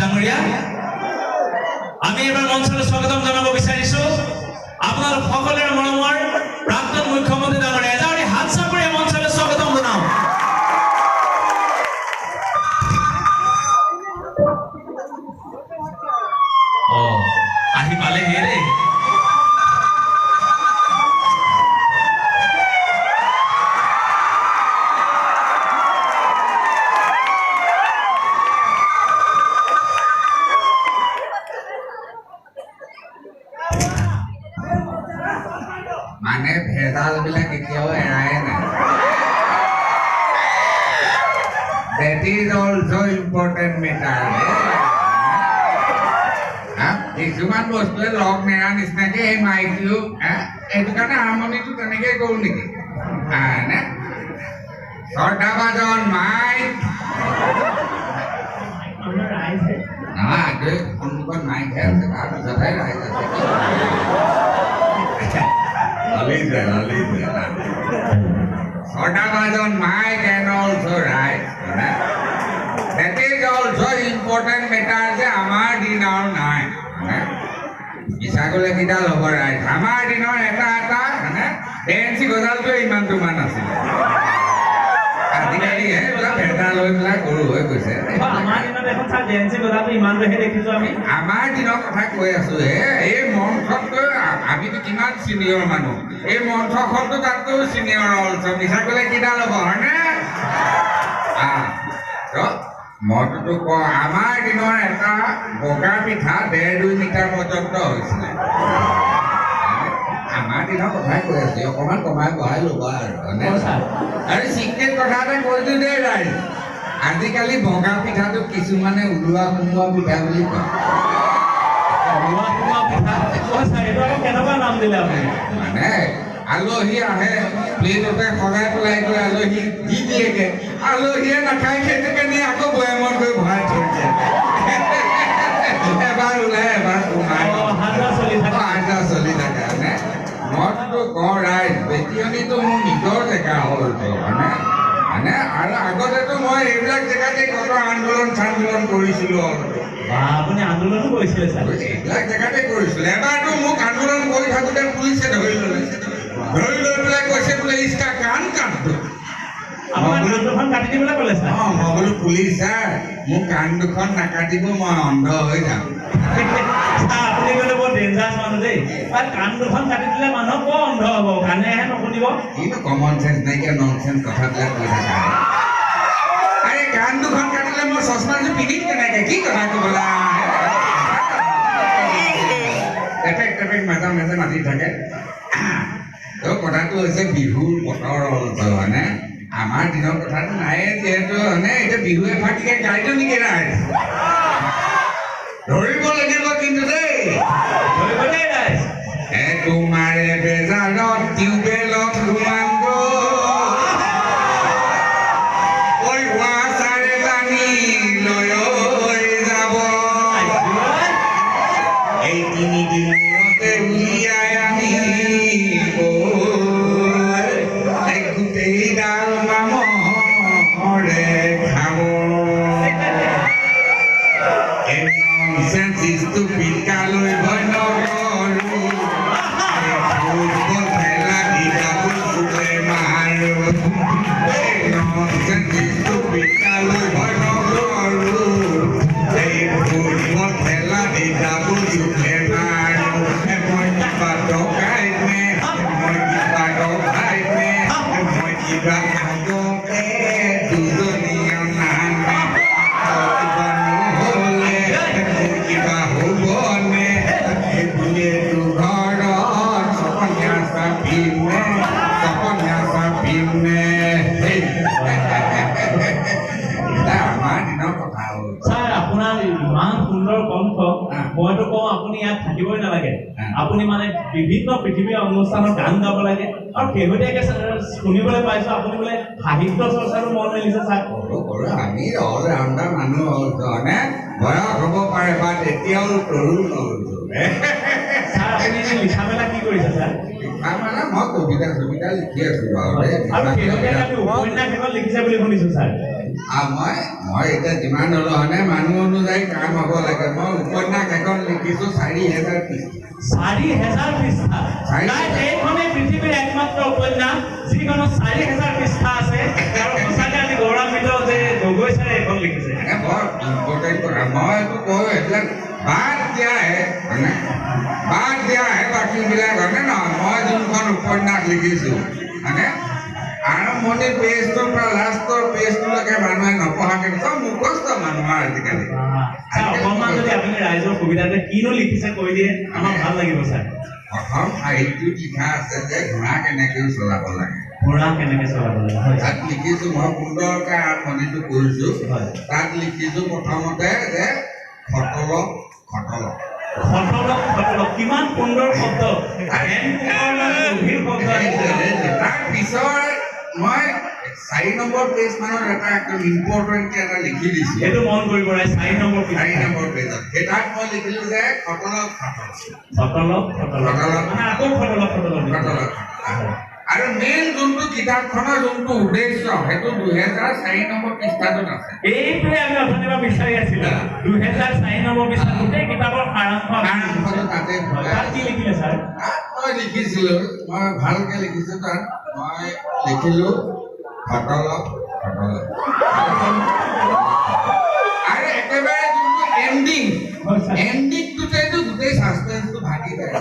ডাঙৰীয়া। আমি এইবাৰ মঞ্চলৈ স্বাগতম জনাব বিচাৰিছো আপোনালোক সকলোৰে মৰমৰ প্ৰাক্তন মুখ্যমন্ত্ৰী ডাঙৰীয়া। এজাউৰি হাত চাপৰি মঞ্চলৈ স্বাগতম জনাওঁ। অ আহি পালেহি দেই। মানে ভেজাল বিলাক এতিয়াও এৰাই নাই। That is also important matter. কিছুমান বস্তুৱে লগ নেৰা নিচিনাকে এই মাইকটো, সেইটো কাৰণে আৰম্ভণিটো তেনেকেই কৰোঁ নেকি? নে শ্ৰদ্ধাভাজন মাইক নহয়, আগে সন্মুখত মাইকহে আছে, তাৰপিছতহে ৰাইজ আছে। শ্ৰদ্ধাভাজন মাইক এণ্ড অলছ ৰাইজ, that is also important matter যে আমাৰ দিন আৰু নাই। মিছা ক'লে কিডাল হ'ব ৰাইজ? আমাৰ দিনৰ এটা এটা মানে ডেঞ্চি গজালটোৱে ইমানটো মান আছিলে। আজিকালি এইবিলাক ভেজাল হৈ পেলাই গৰু হৈ গৈছে। আমাৰ দিনত এখন ছাৰ ডেঞ্চি গজালটো ইমানটোহে দেখিছো আমি। আমাৰ দিনৰ কথা কৈ আছো হে। এই মঞ্চতকৈ আমিতো কিমান চিনিয়ৰ মানুহ, এই মঞ্চখনতো তাতকৈও চিনিয়ৰ অলছ। মিছা ক'লে কিডাল হ'ব, হয়নে? মইতোতো কওঁ, আমাৰ দিনৰ এটা বগা পিঠা 1.5-2 মিটাৰ পৰ্যন্ত হৈছিলে। আমাৰ দিনৰ কথাই কৈ আছো, অকণমান কমাই বঢ়াই ল'বা আৰু, হয়নে? আৰু চিক্ৰেট কথা এটা কৈ দিওঁ দেই ৰাইজ, আজিকালি বগা পিঠাটো কিছুমানে ওলোৱা সোমোৱা পিঠা বুলি কয়। ওলোৱা সোমোৱা পিঠা? এইটো আকৌ কেনেকুৱা নাম দিলে আপুনি? মানে আলহী আহে, প্লেটতে সজাই পেলাই গৈ আলহী দি দিয়েগে, আলহীয়ে নাখায়, সেইটোকে নি আকৌ বৈয়ামত গৈ ভৰাই থৈ দিয়ে। এবাৰ ওলাই এবাৰ সোমাই, অহা যোৱা চলি থাকে। অহা যোৱা চলি থাকে। মানে মইতো কওঁ ৰাইজ, বেটিয়নিটো মোৰ নিজৰ জেগা হ'লতো, হয়নে? মানে আৰু আগতেতো মই এইবিলাক জেগাতে কত আন্দোলন চান্দোলন কৰিছিলোঁ। আপুনি আন্দোলনো কৰিছিলে ছাৰ? এইবিলাক জেগাতে কৰিছিলোঁ। এবাৰতো মোক আন্দোলন কৰি থাকোঁতে পুলিচে ধৰি ল'লে, ধৰি লৈ পেলাই কৈছে বোলে ইচকা কাণ কাট। আপোনাৰ কাণ দুখন কাটি দিবলৈ ক'লে ছাৰ? অঁ, মই বোলো পুলিচ ছাৰ, মোৰ কাণ দুখন নাকাটিব, মই অন্ধ হৈ যাম। ছাৰ আপুনি কিন্তু বৰ ডেঞ্জাৰাছ মানুহ দেই। কাণ দুখন কাটি দিলে মানুহ বৰ অন্ধ হ'ব, কাণেহে নুশুনিব। কিনো কমন চেঞ্চ নাইকিয়া নন চেঞ্চ কথাবিলাক কৈ থাকা। আৰে কাণ দুখন কাটিলে মই চশমাযোৰ পিন্ধিম কেনেকে? কি কথা ক'বলা? টেপেক টেপেক মাজে মাজে মাতি থাকে। তো কথাটো হৈছে বিহুৰ বতৰ হ'ল, হয়নে? আমাৰ দিনৰ কথাটো নাইয়ে যিহেতু, হয়নে? এতিয়া বিহু এফাকিকে গাই দিওঁ নেকি ৰাইজ? ধৰিব লাগিব কিন্তু দেই। ধৰিব দেই ৰাইজ। এ তোমাৰে বেজাৰত টিউবেলত সোমাম ঐ ৱাচাৰে টানি লৈ যাব, এই তিনিদিনতে উলিয়াই আনিব গোটেইডাল মামৰে খাব। কালৈ ভয় নকৰো, ফুটবল খেলা দিবাবুল চুলে মাৰো। কালৈ ভয় নকৰো, এই ফুটবল খেলা দিবাবুল চুলে মাৰো। মই কিবা ডকাইত নে? মই কিবা ডকাইত নে? মই কিবা আগতে দুজনী অনানে, কিবা নহ'লে মোৰ কিবা হ'বনে? সেইবুলিয়েতো ঘৰত ছপনীয়া চাপিমনে, ছপনীয়া চাপিমনে? আমাৰ দিনৰ কথা হ'ল। ছাৰ আপোনাৰ ইমান সুন্দৰ কণ্ঠ, মইতো কওঁ আপুনি ইয়াত থাকিবই নালাগে। আপুনি মানে বিভিন্ন পৃথিৱীৰ অনুষ্ঠানত গান গাব লাগে। আৰু শেহতীয়াকে শুনিবলৈ পাইছো আপুনি বোলে সাহিত্য চৰ্চাৰো মন মেলিছে ছাৰ। কৰোঁ কৰোঁ, আমি অল ৰাউণ্ডাৰ মানুহ হ'লতো, হয়নে? বয়স হ'ব পাৰে বাট এতিয়াও তৰুণ হ'লতো। ছাৰ আপুনি এনেই লিখা মেলা কি কৰিছে ছাৰ? লিখা মেলা মই কবিতা চবিতা লিখি আছো বাৰু দেই। আৰু শেহতীয়াকে আমি উপন্যাস এখন লিখিছে বুলি শুনিছো ছাৰ। মই মই এতিয়া যিমান হ'লেও হয়নে, মানুহ অনুযায়ী কাম হ'ব লাগে। মই উপন্যাস এখন লিখিছোঁ 4000 পৃষ্ঠা। 4000 পৃষ্ঠা? এইখনেই পৃথিৱীৰ একমাত্ৰ উপন্যাস যিখনত 4000 পৃষ্ঠা আছে। আৰু সঁচাকে আমি গৌৰৱান্বিত যে গগৈ ছাৰে এইখন লিখিছে। বৰ ইম্পৰ্টেণ্ট কথা। মই এইটো কওঁ, এইবিলাক বাদ দিয়াহে, হয়নে, বাদ দিয়াহে বাকীবিলাক, হয়নে নহয়? মই যোনখন উপন্যাস লিখিছোঁ, হয়নে, আৰম্ভণি পেজটোৰ পৰা লাষ্টৰ পেজটোলৈকে মানুহে নপঢ়াকে চব মুখস্থ মানুহৰ আজিকালি। অকণমান যদি আপুনি ৰাইজৰ সুবিধাতে কিনো লিখিছে কৈ দিয়ে, আমাক ভাল লাগিব ছাৰ। প্ৰথম সাহিত্যত লিখা আছে যে ঘোঁৰা কেনেকৈ চলাব লাগে। ঘোঁৰা কেনেকৈ চলাব লাগে তাত লিখিছোঁ মই, সুন্দৰকৈ আৰম্ভণিটো কৰিছোঁ। তাত লিখিছোঁ প্ৰথমতে যে খটলক খটলক। খটলক খটলক, কিমান সুন্দৰ শব্দ, গভীৰ শব্দ। তাৰ পিছৰ মই 4 নম্বৰ পেজ মানত এটা একদম ইম্পৰ্টেণ্টকে এটা লিখি দিছোঁ। সেইটো মন কৰিব ৰাইজ, 4 নম্বৰ 4 নম্বৰ পেজত সেই তাত মই লিখিলোঁ যে খটলক খটলক। খটলক খটলক, মানে আকৌ খটলক খটলক খটলক। আৰু মেইন যোনটো কিতাপখনৰ যোনটো উদ্দেশ্য, সেইটো 2004 নম্বৰ পৃষ্ঠাটোত আছে। এইটোৱে আমি অথনিৰ পৰা বিচাৰি আছিলোঁ। 2004 নম্বৰ পৃষ্ঠা, গোটেই কিতাপৰ সাৰাংশ সাৰাংশটো তাতে। তাত কি লিখিলে ছাৰ? তাত মই লিখিছিলোঁ, মই ভালকে লিখিছোঁ। তাত মই লিখিলোঁ খটলক খটলক। আৰু একেবাৰে যোনটো এণ্ডিং, এণ্ডিংটোতেতো গোটেই ছাছপেন্সটো ভাগি যায়।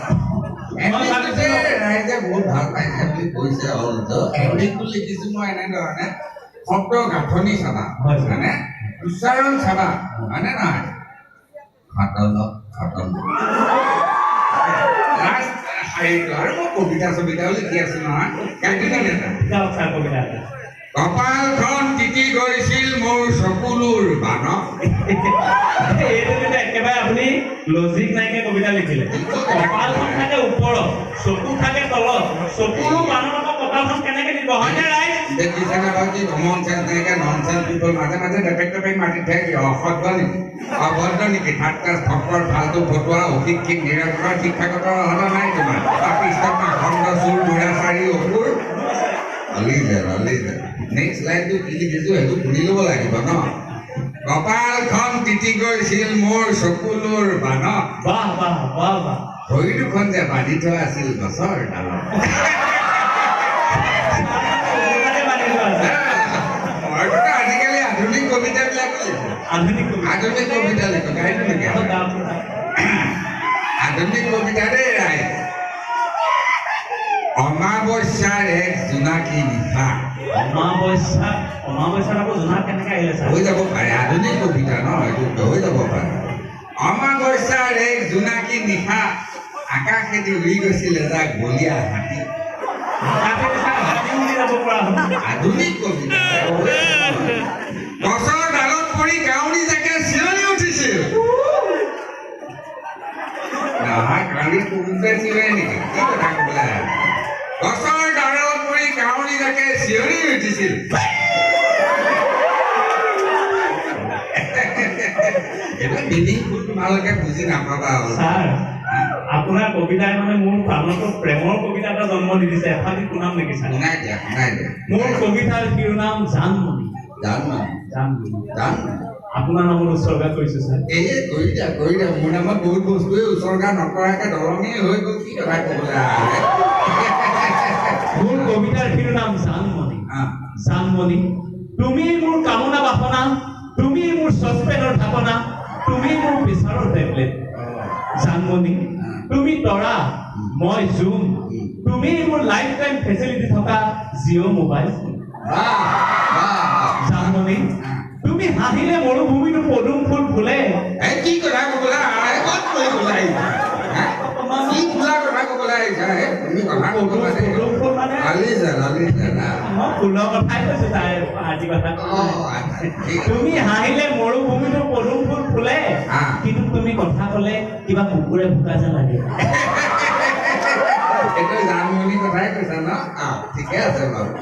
এণ্ডিংটোতে ৰাইজে বহুত ভাল পাইছে বুলি কৈছে। অলটো এণ্ডিংটো লিখিছোঁ মই এনেধৰণে, শব্দ গাঁথনি চাবা, মানে উচ্চাৰণ চাবা, হয়নে নহয়? খটলক খটলক লাষ্ট শাৰীটো। আৰু মই কবিতা চবিতাও লিখি আছো নহয়, কবিতা এটা। কপালখন তিতি গৈছিল মোৰ চকুলোৰ বানত। এইটো কিন্তু একেবাৰে আপুনি লজিক নাইকিয়া কবিতা লিখিলে। কপালখন থাকে ওপৰত, চকু থাকে তলত, চকুৰো বানত আকৌ কপালখন কেনেকে দিব, হয়নে ৰাইজ? দেখিছেনে বাৰু কি কমন চেন্স নাইকিয়া নন চেন্স পিপল মাজে মাজে টেপেক টেপেক মাতি থাকে। অসভ্য নেকি, অভদ্ৰ নেকি? থাৰ্ড ক্লাছ ফকৰ ফাল্টু ফটোৱা অশিক্ষিত নিৰক্ষৰ, শিক্ষাগত অৰ্হতা নাই তোমাৰ। পাপিষ্ট পাখণ্ড চোৰ দুৰাচাৰী অসুৰ। নেক্সট লাইনটো কি লিখিছোঁ সেইটো শুনি ল'ব লাগিব ন। কপালখন তিতি গৈছিল মোৰ চকুলোৰ বানত, বাহ বাহ বাহ বাহ, ভৰি দুখন যে বান্ধি থোৱা আছিল গছৰ ডালত। মইতো আজিকালি আধুনিক কবিতাবিলাকো লিখোঁ। আধুনিক কবিতা লিখোঁ, গাইতো নেকি? আধুনিক কবিতা দেই ৰাইজ। অমাৱস্যাৰ এক জোনাকী নিশা। অমাৱস্যা, অমাৱস্যাত আকৌ জোনাক কেনেকে আহিলে ছাৰ? হৈ যাব পাৰে, আধুনিক কবিতা ন, এইটো হৈ যাব পাৰে। অমাৱস্যাৰ এক জোনাকী নিশা, আকাশেদি উৰি গৈছিল এজাক বলীয়া হাতী। আধুনিক কবিতা। গছৰ ডালত পৰি কাউৰী জাকে চিঞৰি উঠিছিল। নহয়, কাউৰী কুকুৰে চিঞৰে নেকি? কি কথা ক'বলৈ? গছৰ ডালত পৰি কাউৰী জাকে চিঞৰি উঠিছিল। এইটো মিনিংফুল তোমালোকে বুজি নাপাবা। ছাৰ, আপোনাৰ কবিতাই মানে মোৰ প্ৰাণতো প্ৰেমৰ কবিতা এটা জন্ম দি দিছে। এফালি শুনাম নেকি ছাৰ? শুনাই দিয়া, শুনাই দিয়া। মোৰ কবিতাৰ শিৰোনাম জানমণি। জানমণি, জানমণি, জানমণি। আপোনাৰ নামত উৎসৰ্গা কৰিছো ছাৰ। এই কৰি দিয়া, কৰি দিয়া। মোৰ নামত বহুত বস্তুৱে উৎসৰ্গা নকৰাকে দলঙেই হৈ গ'ল। কি কথা ক'বলৈ? মোৰ কবিতাৰ শিৰোনাম জানমণি। জানমণি, তুমি মোৰ কামনা বাসনা, তুমি মোৰ চচপেনৰ ঢাকনা, তুমি মোৰ প্ৰেছাৰৰ টেবলেট। জানমণি, তুমি তৰা, মই জোন, তুমি মোৰ লাইফ টাইম ফেচিলিটি থকা জিঅ' মোবাইল ফোন। জানমণি, তুমি হাঁহিলে মৰুভূমিতো পদুম ফুল ফুলে। কি কথা ক'বলৈ? কি ফুলা কথা ক'বলৈ আহিছা? তুমি কথা নক'বা দেই। মই ফুলৰ কথাই কৈছো, তাই আজি কথা। তুমি হাঁহিলে মৰুভূমিতো পদুম ফুল ফুলে, কিন্তু তুমি কথা ক'লে কিবা কুকুৰে ভুকা যেন লাগে। এইটো জানমণি কথাই কৈছা ন? ঠিকে আছে বাৰু।